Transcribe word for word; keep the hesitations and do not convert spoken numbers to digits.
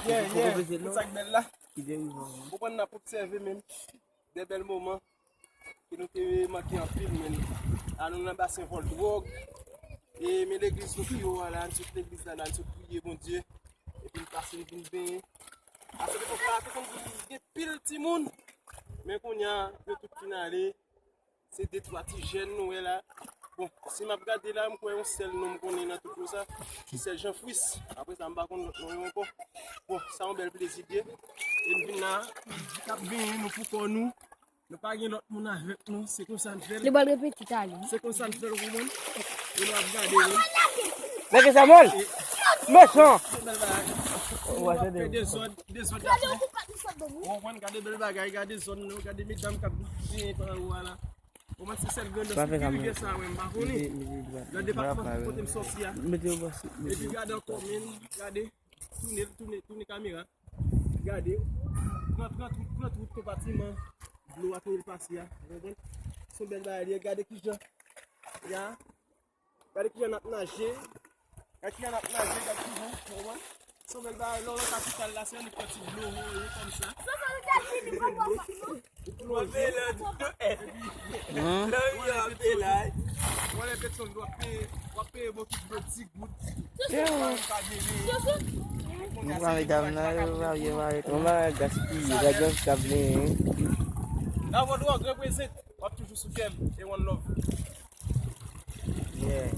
Yeah, yeah. Pou sa k bèl la. Ou konn n ap obsève menm de bèl moman ke nou te manke anpil menm. La nou nan basen vòl dwòg. E men legliz nou pi wo a la, n sot legliz la, la n sot priye Bondye. Epi n pase n vin benyen. Paske epòk la te konn gen pil timoun. Men kounye a yo tout fin ale. Se de twa ti jèn nou wè la. Bon, si m ap gade la, m kwè yon sèl non m konnen nan tout yo sa, se sèl Jean Fris. Apre sa, m pa konn lòt non yo ankò. Bon, sa yon bèl plezi l ye. E n vin la, n ap benyen nou pou kò nou. Nou pa gen lòt moun avèk nou, se konsa n fè l. Li pral repete talè. Se konsa n fè l, ou konprann? E nou ap gade, wi. Nèg Samuel! Mechan! Se bèl bagay. Ou ap fè dezòd, dezòd la. Ou konprann, gade bèl bagay, gade zòn nan, gade medam k ap byen pa ou a la. Ou konprann, se sèl grandans ki pi rive sa, wi, m pa konnen. Nan depatman kote m sòti a. Epi gade ankò, men, gade, tounen, tounen, tounen kamera. Gade, pran, pran tout, pran tout konpatiman dlo a tounen l pase a, ou konprann? Se yon bèl bagay li ye, gade kijan, ya, gade kijan n ap naje, gade kijan n ap naje, gade kijan, ou konprann? Se yon bèl bagay, lè w nan kapital la, se annik pran ti dlo, ou konn sa. Ou plonje la, ou lè w ap peye, w ap peye bokit dlo ti goud. Yo. M pran medam nan, yo, yo, yo, yo. Mwen pa gaspiye, gade jan k ap benyen. La Voix Dwòg reprezent, w ap toujou sou kè m, e one love. Yeah.